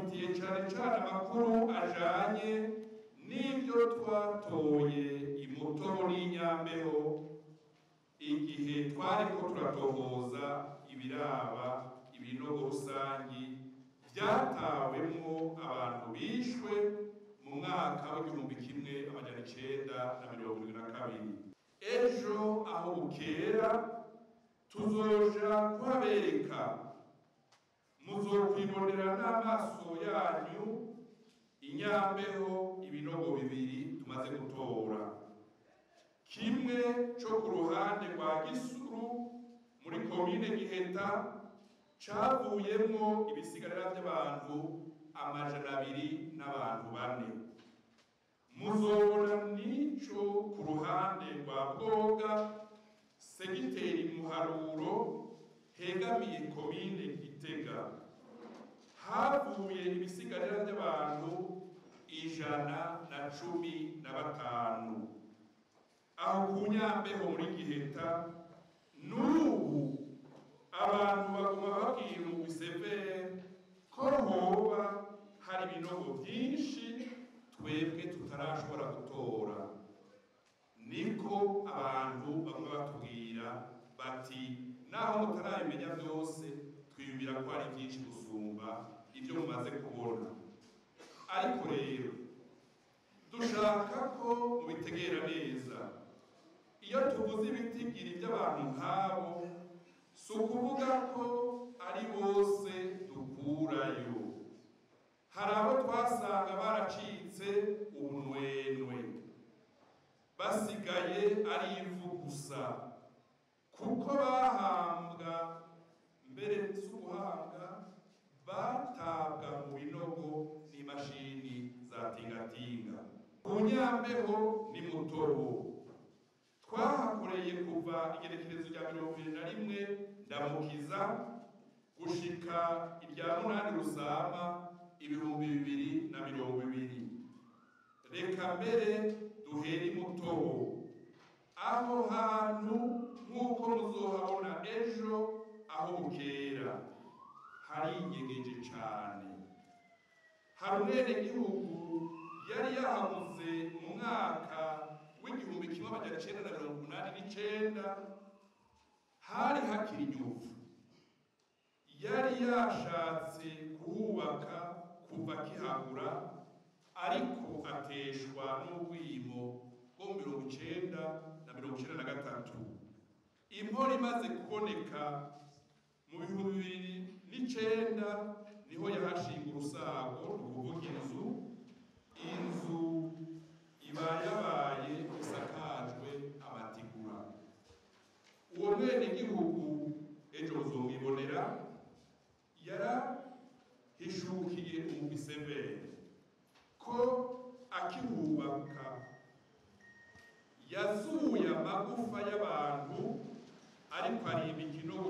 Tubafitiye cane cane amakuru ajanye n'ibyo twatoye imutobo n'inyambeho igihe twariko turatohoza ibiraba ibinogo rusangi vyatawemwo abantu bishwe mu mwaka w'1972. Ejo aho bukera tuzoja kuhabereka, muzokwibonera n'amaso yanyu inyambeho ibinogo bibiri tumaze gutora, kimwe co ku ruhande rwa Gisuru muri komine Giheta cavuyemwo ibisigarira vy'abantu 200 n'abantu 4. Muzobona n'ico ku ruhande rwa Bwoga segiteri Muharuro hegamiye komine Gitega havuye ibisigarira by'abantu 115. Aho ku Nyambeho muri Giheta n'ubu abantu baguma babwira umugwi ko hoba hari ibinogo byinshi twebwe tutarashobora gutora. Niko abantu bamwe batubwira bati naho mutarabimenya byose twiyumvira ko hari byinshi gusumba ibyo mumaze kubona. Ariko rero dushaka ko mubitegera neza. Iyo tuvuze ibitigiri by'abantu nk'abo si ukuvuga ko ari bose dukurayo. Hari abo twasanga baracitse ubunwenwe basigaye ari ivu gusa, kuko bahambwa mbere z'ubuhanga batabwa mu binogo n'imashini za tingatinga. Ku Nyambeho ni Mutobo twahakoreye kuva igerekerezo rya 21 Ndamukiza gushika irya 8 Rusama 2020. Reka mbere duhere Mutobo, aho hantu nk'uko muzohabona ejo aho bukera hari inyegeje cane. Hari umwenegihugu yari yahaguze mu mwaka w'1989, hari hakiri inyuvu. Yari yashatse kuhubaka kuva akihagura, ariko ateshwa n'ubwimo bwo 90 na 93. Impora imaze kuboneka mu 2009 niho yahashinga urusago, rukuvuga inzu. Inzu iba yabaye isakajwe amatigura. Uwo mwenegihugu ejo muzomwibonera yarahishukiye umugwi ko akihubaka yazuye amagufa y'abantu, ariko arimba ikinogo